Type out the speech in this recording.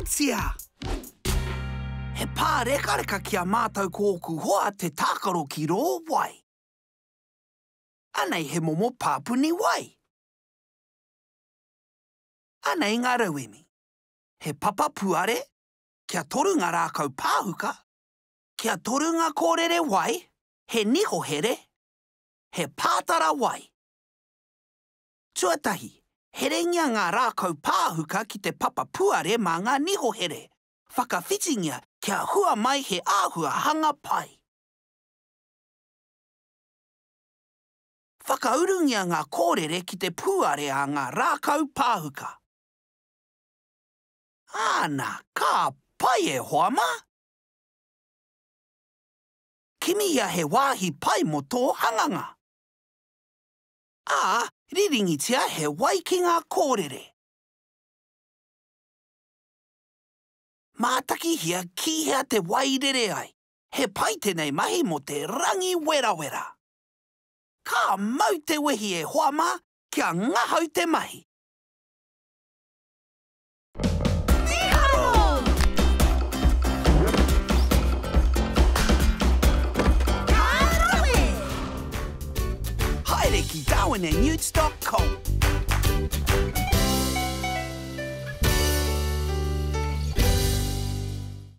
Aotea! He pārekareka ki a mātou ko ōku hoa te tākaro ki rō wai. Anei he momo pāpuni wai. Anei ngā rauemi. He papa puare, kia toru ngā rākau pāhuka, kia toru ngā kōrere wai, he niho here, he pātara wai. Tuatahi, herengia ngā rākau pāhuka ki te papa puare mā ngā niho here. Whakawhitingia kia hua mai he āhua hanga pai. Whakaurungia ngā kōrere ki te pūare a ngā rākau pāhuka. Āna, ka pai e hoa mā! Kimihia he wāhi pai mō tō hanganga. Ā, riringitia he wai ki ngā kōrere. Mātakihia ki hea te wai rere ai. He pai tēnei mahi mō te rangi werawera. Ka mau te wehi e hoa mā, kia ngahau te mahi! Mīharo! Ka rawe! Haere ki darwinandnewts dot com.